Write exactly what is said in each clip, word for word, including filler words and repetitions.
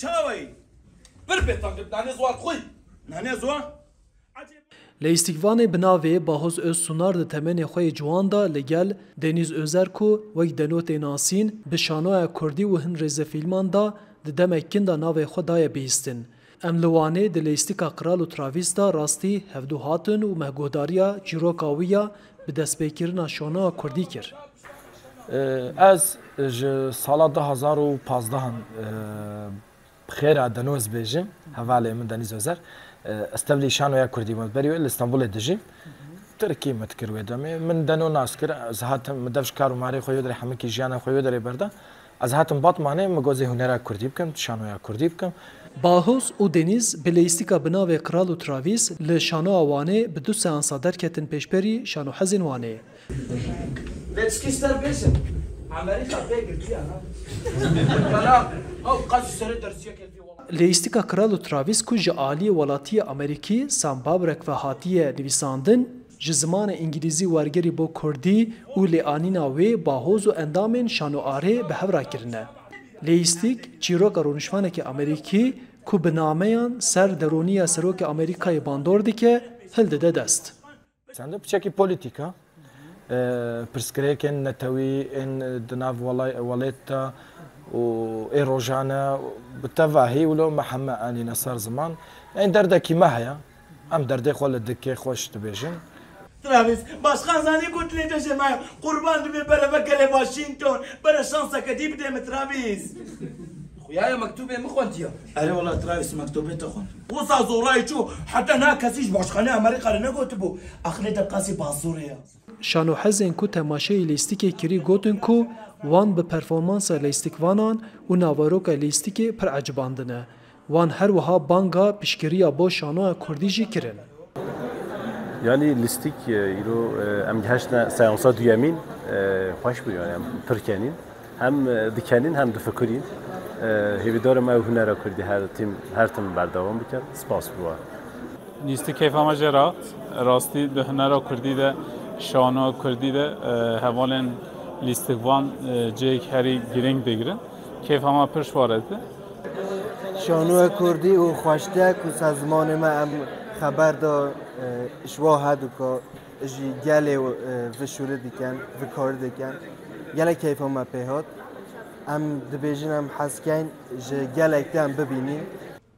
Çawey? Bir bêtang dib nane zuwa xwe. Nane zuwa? Leyîstîkvanê bi navê Bahoz Özsunar di temenê xwe yê ciwan de li gel Deniz Özer ku wek Deno tê nasîn, bi şanoya kurdî û hin rêzefîlman de di demek kin de navê xwe daye bihîstin. Em li Wanê di leyîstîka Qral û Travîs de rastî hevdû hatin û me guhdariya çîroka wî ya bi destpêkirina şanoya kurdî kir. Ez ji sala du hazar û pazdeh xêra Deno ez bêjim, hevalê min Deniz Özer. Ez tevlî şanoya kurdî bûm. Berî wê li Stenbolê dijî. Tirkî min dikir wê demê. Min Deno nas kir, ez hatim, min dev ji kar û marê xwe yê derê, hemikî jiyana xwe yê derê berda. Ez hatim Batmanê, min got ez ê hunera kurdî bikim, şanoya kurdî bikim. Bahoz û Deniz bi leyîstîka bi navê Qral û Travîs li Şanoya Wanê bi du seansa derketin pêşberî Şanohezên Wanê. Vê çikî ser bêjin. Amerîka pê girtiya ha. Bela ew qas serê dersiyeke vî welat. Leyîstîka Qral û Travîs ku ji aliyê welatiyê Amerîkî Sam Babrek ve hatiye nivîsandin, ji zimanê îngilîzî wergerî bo kurdî û lêanîna wê Bahoz û endamên Şano Arê bi hev re kirine. Leyîstîk çîroka rûniştvanekî Amerîkî ku bi nameyan ser derûniya serokê Amerîkayê bandor dike, hildide dest. Sende piçekî polîtîk a, pirsgirêkên netewî ên di nav welêt de û ê rojane bi tevahî wilo me heme anîne ser ziman. Ên derdekî me heye. Em derdê xwe li dikê xweş dibêjin. Travis, başkan zanî ku dilê te jê me ye. Qurban dibê bere vegerê Washington. Bere şanseke dî bidê min Travis. Xuya ye mektûbê min xwendiya. Erê wela Travis mektûbê te xwend. Wisa zorayê çû heta niha kesî ji başkanê Amerîka re negotibû. Aqilê te qasî bazorê ye. Şanohezên ku temaşeyî leyîstîkê kirî gotin ku wan bi performansa leyîstîkvanan û naveroka leyîstîkê pir ecibandine. Wan her wiha banga piştgiriya bo şanoya kurdî jî kirin. Yanî lîstîk îro em gihiştine seansa duyemîn, xweş bû, yanî em pir kenîn. Hem dikenîn hem difikirîn. Hêvîdar im ew hunera kurdî her tim her tim berdewam bikin. Spas bi we. Lîstik keyfa me jê re hat. Rastî di hunera kurdî de, şanoya kurdî de hevalên lîstikvan cihek herî girîng digirin. Keyfa me pir ji we re dide. Şanoya kurdî û xweşte ku ser zimanê me em xeber da ji wa hedûka ji gelê vişûrî dikin, vikarî dikin. Gelek keyfa me pê hat. Em dibêjin em hez keyn ji gelek te em bibînîn.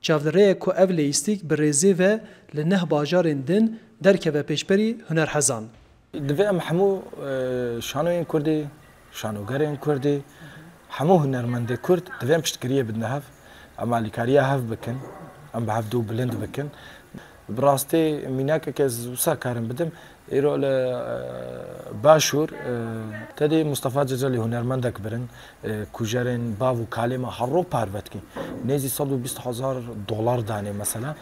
Çavdêrê ye ku ev leyîstîk bi rêzê ve li neh bajarên din derkeve pêşberî hunerhezan. Divê em hemû şanoyên kurdî, şanogerên kurdî, hemû hunermendê kurd divê em piştgiriyê bidine hev, em alîkariya hev bikin, em bi hevdû bilind bikin. Bi rastî mînakeke ez wisa karim bidim, îro li Başûr tedê Mustafa Cecelî hunermendek birin, kujerên bav û kalê me her roj parve dikî. Nêzî sed û bîst hezar dolar danê mesela.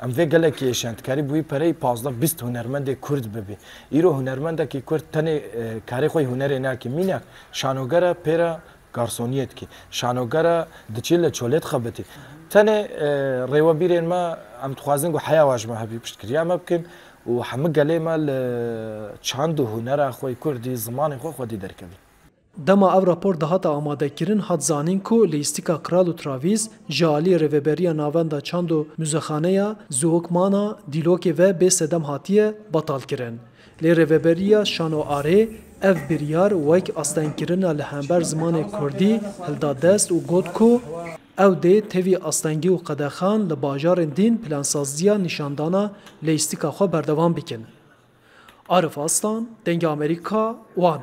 Em vê gelekî êşen, dikarî bi wî pereyî pazdeh bîst hunermendê kurd bibî. Îro hunermendekî kurd tenê karê xwe yê hunerê nakî. Mînak şanogere pêra garsoniyê dikî. Şanogere diçî li çolê dixebitî. Tenê rêwebîrên me em dixwazin ku heya wan ji me hebî piştgiriya me bikin û hemû gelê me li çand û hunera xwe yê kurdî, zimanê xwe xwedî derkevî. Dema ev rapor dihate amadekirin, hat zanîn ku leyîstîka Qral û Travîs ji alî Rêveberiya Navenda Çand û Muzexaneya Ziwokmana Dîlokê ve bê sedem hatiye betalkirin. Lê Rêveberiya Şano Arê ev biryar wek astengkirina li hember zimanê kurdî hilda dest û got ku ew dê tevî astengî û qedexan li bajarên din plansaziya nîşandana leyîstîka xwe berdewam bikin. Arif Aslan, Dengê Amerîka, Wan.